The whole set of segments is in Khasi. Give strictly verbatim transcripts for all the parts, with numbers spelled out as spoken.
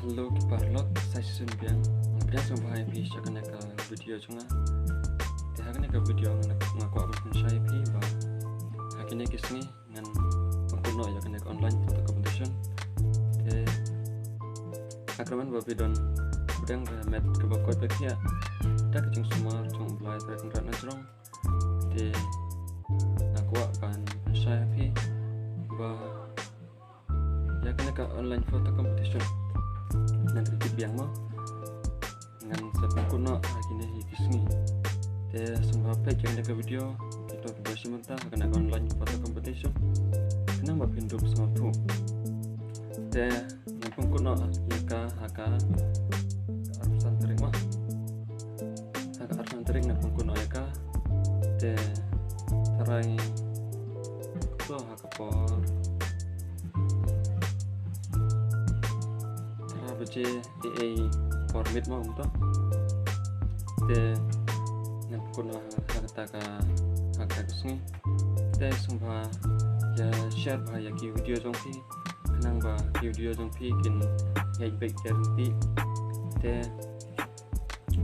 Hello ki paralok, sa shisien biang. Nga pdiang sngewbha ïa phi sha kane ka video jong nga. Te ha kane ka video nga, nga kwah ban pynshai ïa phi ba ha kine ki sngi ngan pynkut noh ïa kane ka online photo competition. Te ha kyrmen ba phi don pdiang ka met kaba koit ba khiah da ka jingsumar jong U Blai Trai Kynrad Najrong. Te nga kwah ban pynshai ïa phi ba ïa kane ka online photo competition ngan repeat biang mo. Ngan sa pynkut noh ha kine hi ki sngi. Te sngewbha peit ïa kane ka video, kito kiba shim bynta ha kane ka online photo competition, khnang ba phin dup sngewthuh. Te ngan pynkut noh ïa ka ha ka arphew san tarik mo. Ha ka arphew san tarik ngan pynkut noh ïa ka. Te tharai to ha ka por tara baje ei ei por miet mo kumto. Te ngan pynkut noh ha kata ka, ha kata ka sngi. Te sngewbha ïa share bha ïa ki video jong phi, khnang ba ki video jong phi kin ïaid beit ïa lynti. Te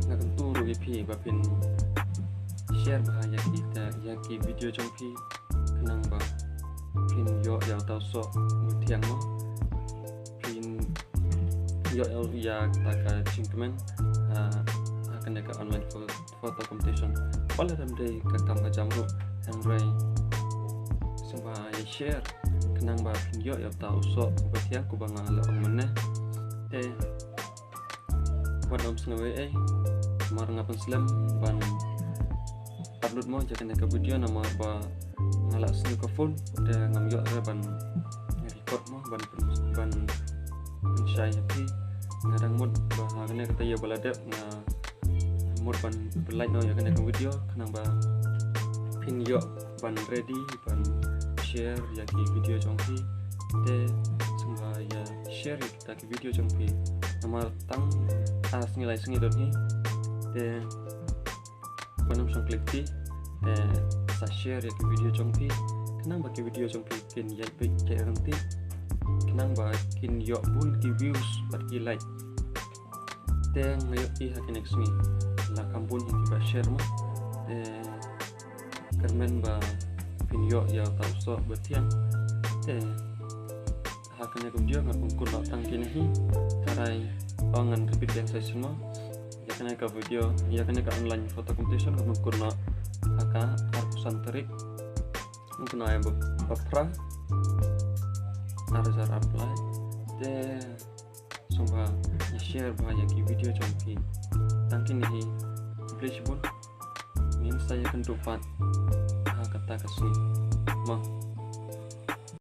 nga kyntu ruh ïa phi ba phin share bha ïa kita, ïa ki video jong phi, khnang ba phin ïoh ïa uta u soh ba thiang mo. Phin ïoh ïa kata ka jingkmen ha, ha kane ka online pho-, photo competition. Wat la dang dei ka kam ka jam ruh, hynrei sngewbha ïa share khnang ba phin ïoh ïa uta u soh ba thiang kumba nga la ong mynne. Te wat ym sngew ei ei, namar nga pynslem ban upload mo ïa kane ka video namar ba nga la sngew ka phone, te ngam ïoh re ban record mo, ban pyn-, ban pynshai ïa phi. Nga dang mut ba ha kane ka taïew ba la dep nga mut ban pynlait noh ïa kane ka video, khnang ba phin ïoh ban ready ban share ïa ki video jong phi. Te sngewbha ïa share ïa kita ki video jong phi. Namar tang ar sngi lai sngi don hi. Te wat nym shong klik ti. Te sa share ïa ki video jong phi, khnang ba ki video jong phi kin ïaid beit ïa lynti, khnang ba kin ïoh bun ki views bad ki like. Te nga ïohi ha kine ki sngi la kham bun hi kiba share mo. Te kyrmen ba phin ïoh ïa uta u soh ba thiang. Te ha kane ka video ngan pynkut noh tang kine hi. Tharai, oh, ngan repeat ïa ka session mo. Ïa kane ka video, ïa kane ka online photo competition ngan pynkut noh ha ka arphew san tarik. Ngan pynkut noh ïa ba, ba phra ar hajar arphew lai. Te sngewbha ïa share bha ïa ki video jong phi. Tang kine hi, khublei shibun. Ngin sa ïakynduh pat ha kata ka sngi. Mo.